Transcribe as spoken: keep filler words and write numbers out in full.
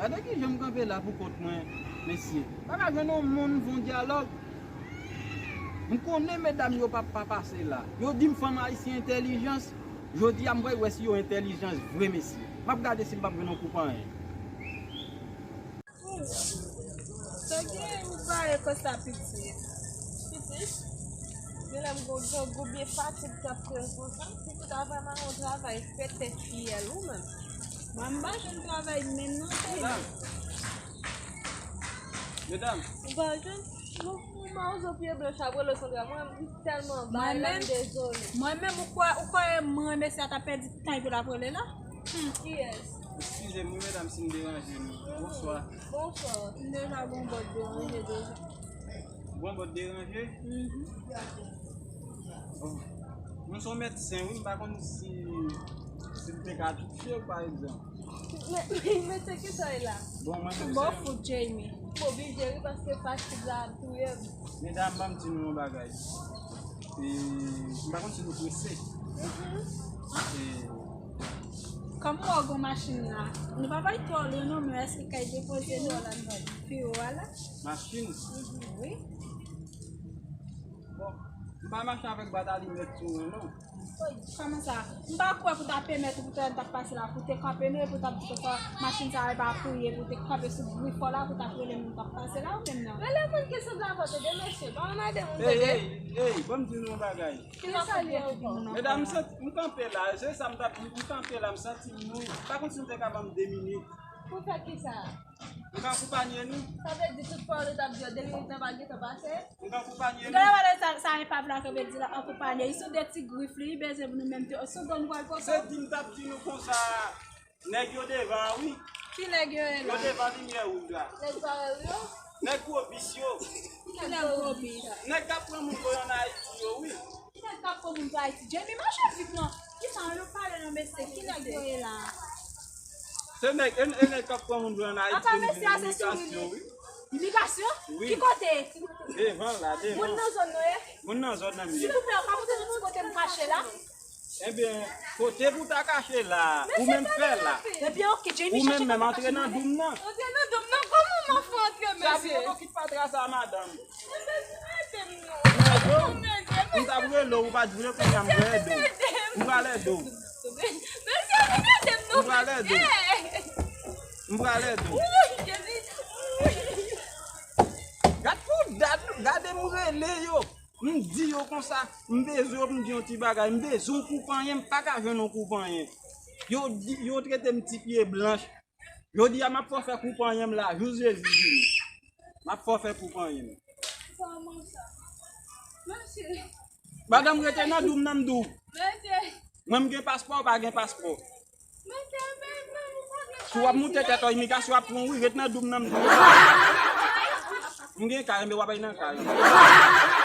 Gade kijan m kanpe la pou kont mwen, mesye. M pa ka jwenn yon moun fè yon dyalòg. M konnen medam yo p ap pa pase la. Yo di m fanm ayisyen entèlijans. Jodi a m pral wè si yo entèlijans vre, mesye. M ap gade si m p ap jwenn yon kou panyen. Sa gen ou bare konsa pitit. Pitit. Gen lè m gon grangou byen fatig k ap fè m konsa. Pitit a vrèman yon travay fè tèt fyèl ou menm. Mwen m pa jwenn travay menm non tèt. Medam. Ou pa jwenn? Ou, ou mawozo pye blanch ap rele sou dra. Mwen, m tèlman bay la, m dezole. Mwen menm, ou kwè, ou kwè mwen, mesye a t ap pèdi tan epi l ap rele la? Hmm. Kiyès? Eskize m, wi, medam, si m deranje nou. Bonswa. Bonswa. M deja gon bòt deranje deja. Gon bòt deranje? Mhm. Bon. Mwen se yon medsen, wi, m pa konn si, si m te ka touche w, pa egzanp. Men, men se kisa w ye la? Bon, mwen menm se yon fout, Jamie. M oblije ri paske fatig la ap touye m. Medam, ban m di nou yon bagay. E, m pa konn si nou prese. Mhm. E, kòm m wè w gen machin la, nou pa bay twò lwen non, men èske w kay depoze nou? Pi wo a la. Machin? Mhm, wi. Bon, m pa mache avèk bwat alimèt sou mwen non. Kòman sa? M pa kwè pou ta pèmèt ou pou ta, ta pase la, pou te kanpe non, epi w t ap di konsa machin sa e pa pou ye, pou te kanpe sou grifò la, pou t ap rele moun k ap pase la, ou menm nan. Rele moun ki sou la pòt, tande mesye, pa anmède moun, tande. Ey, ey, ey, ban m di nou yon bagay. Ki sa l ye ankò? Medam, m santi, m kanpe la, se sa m t ap di, m kanpe la, m santi m lou. Pa konn si nou te ka ban m de minit. Pou fè kisa? M ka akonpanye nou. Sa vle di tout pawòl ou t ap di yo, de minit nan pa gentan pase? M ka akonpanye nou. Gade wale sa, sa epav la kanpe di la, akonpanye. Li sou de ti grif li, li bezwen pou nou menm tou. Sou do nou pral pote. Se di m t ap di nou konsa, nèg yo devan an, wi. Ki nèg yo ye la? Yo devan limyè wouj la. Nèg parèy ou yo? Nèg gwo bis yo. Ki nèg gwo bis? Nèg k ap pran moun voye ann Ayiti yo, wi. Ki nèg k ap pran moun pou Ayiti? Jamie, mache vit non. Ki sa yo pale non, mesye? Ki nèg yo ye la? Se nèg, e, e nèg k ap pran moun pou ann Ayiti. Apa mesye a se souri li? Imigrasyon, wi. Imigrasyon? Wi. Ki kote? Devan la, devan. Moun nan zòn nou ye? Moun nan zòn nan m ye. Silvouplè, ou ka montre nou ti kote m kache la? Ebyen, kote pou ta kache la? Ou menm fè la. Ebyen, oke, Jamie, chèche kote m kache la. Ou menm menm antre nan doum nan. Antre nan doum nan? Kòman m ap fè antre, mesye? Sa vle di ou kit fatra sa, madanm. Ou t ap rele w, ou pa t vle kounye a m pral ede w. M pral ede w. M pral ede w. M pral ede w. Gad pou dat, gade m rele yo. M di yo konsa, m bezwen yo pou m di yon ti bagay. M bezwen yon kou panyen, m pa ka jwenn yon kou panyen. Yo di, yo trete m ti pye blanch. Jodi a m ap fè w fè kou panyen m la, jous Jezi vini. M ap fè w fè kou panyen m. Kòman sa? Mesye. Madanm, rete nan doum nan m di w. Mesye. Mwen m gen paspò, ou pa gen paspò. Mesye, men, men, ou pa gen kay isi, non? Si w ap moute tèt ou, imigrasyon ap pran w, wi, ret nan doum nan m di w. M gen kay, men w ap al nan kay.